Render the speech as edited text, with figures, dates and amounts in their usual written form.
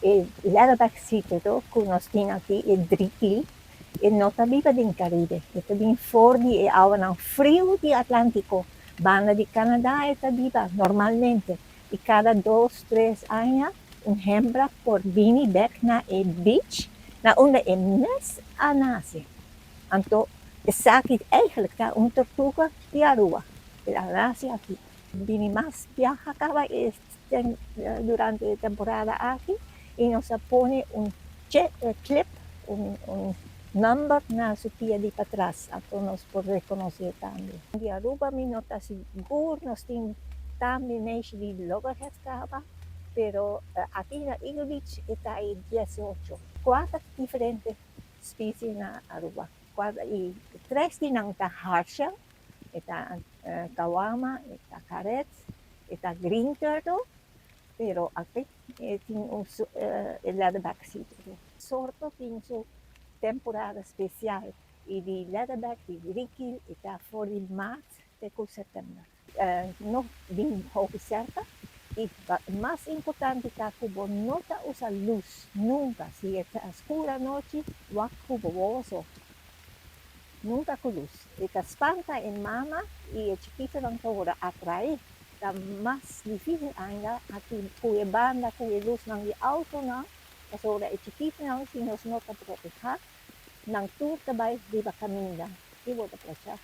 E leatherback sea turtle ku nos tin aki, e driekiel, e no ta biba den Karibe. E ta bin for di e awanan friu di Atlántiko. Banda di Canada e ta biba normalmente. I kada 2, 3 aña un hembra por bini bèk na e beach, na unda e mes a nase. Anto, esaki eigenlijk ta un tortuga di Aruba. El a nase aki. Bini mas biaha kaba durante e temporada aki i nos a pone un clip, un number na su pia di patras, anto nos por rekonosé tambe. Di Aruba mi no ta sigur, nos tin tambe meisje di Loggerhead kaba, pero aki na Eagle Beach ta e 18. Kuater diferente especie na Aruba. Kuater, i tres di nan ta hardshell, ta kawama, ta karet, ta green turtle, pero aki tin un leatherback sea turtle. Sorto tin su temporada spesial i di leatherback, di driekiel, ta for di mart te ku sèptèmber. No bin hopi serka i mas importante ta ku bo no ta usa lus nunka. Si ta skur anochi, wak ku bo wowo so. Nunka ku lus. E ta spanta e mama i e chikitonan ta wòrdu atraé. Ta mas difísil ainda aki ku e banda ku e lusnan di outonan, pasobra e chikitonan, si nos no ta protehá, nan tur ta bai riba kaminda i bo ta plachá.